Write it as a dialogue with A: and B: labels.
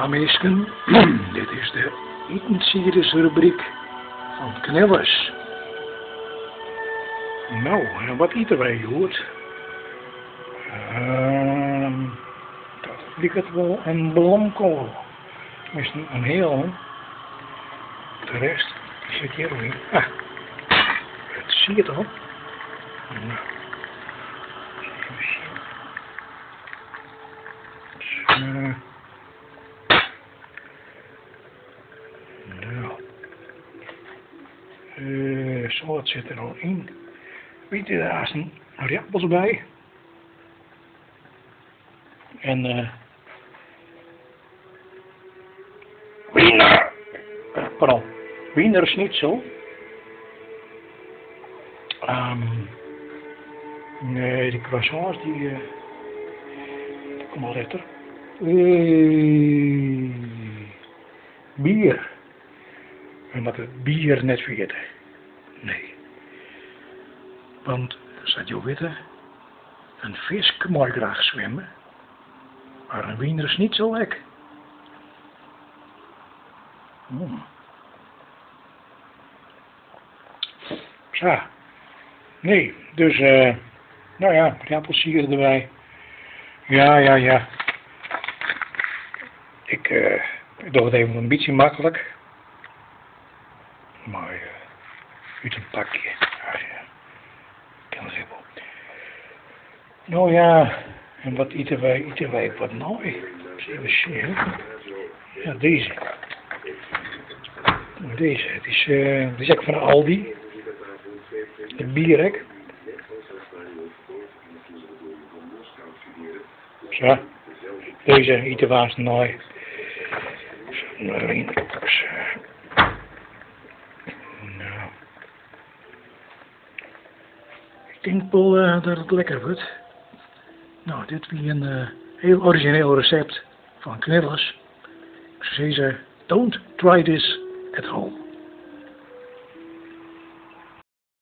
A: Ja minsken, dit is de itensiedersrubryk fan Knilles. No, en wat ite wy hjoed? Ehm, dat liket wol in blomkoal. Tenminsten, in heale. De rest sit hjir al yn. Ah, it siet al. No, even sjen. Zo. Nou. Sâlt sit der al yn. Wite der aanst ierdappels by. En Wiener! Pardon. Wiener Schnitzel. Nee, de croissants die, die komme letter. Bier. We moatte it bier net ferjitte. Nee. Want, sa't jo witte, in fisk mei graach swimme, mar in Wiener Schnitzel ek. Mm. Sa. Nee, dus, no ja, ierdappelsier derby. Ja, ja, ja. Ik doch it even in bytsje maklik. Mei út in pakje. Ach ja, kin noch ek wol. No ja, en wat ite wy? Ite wy wat nei? Even sjen. Ja, dizze. Dizze, it is, it is ek fan Aldi. It bier ek. Sa, dizze ite we aanst nei. Nou. Ik tink wol dat it lekker wurdt. No, dit wie in hiel orizjineel resept fan Knilles. Ik soe sizze, don't try this at home.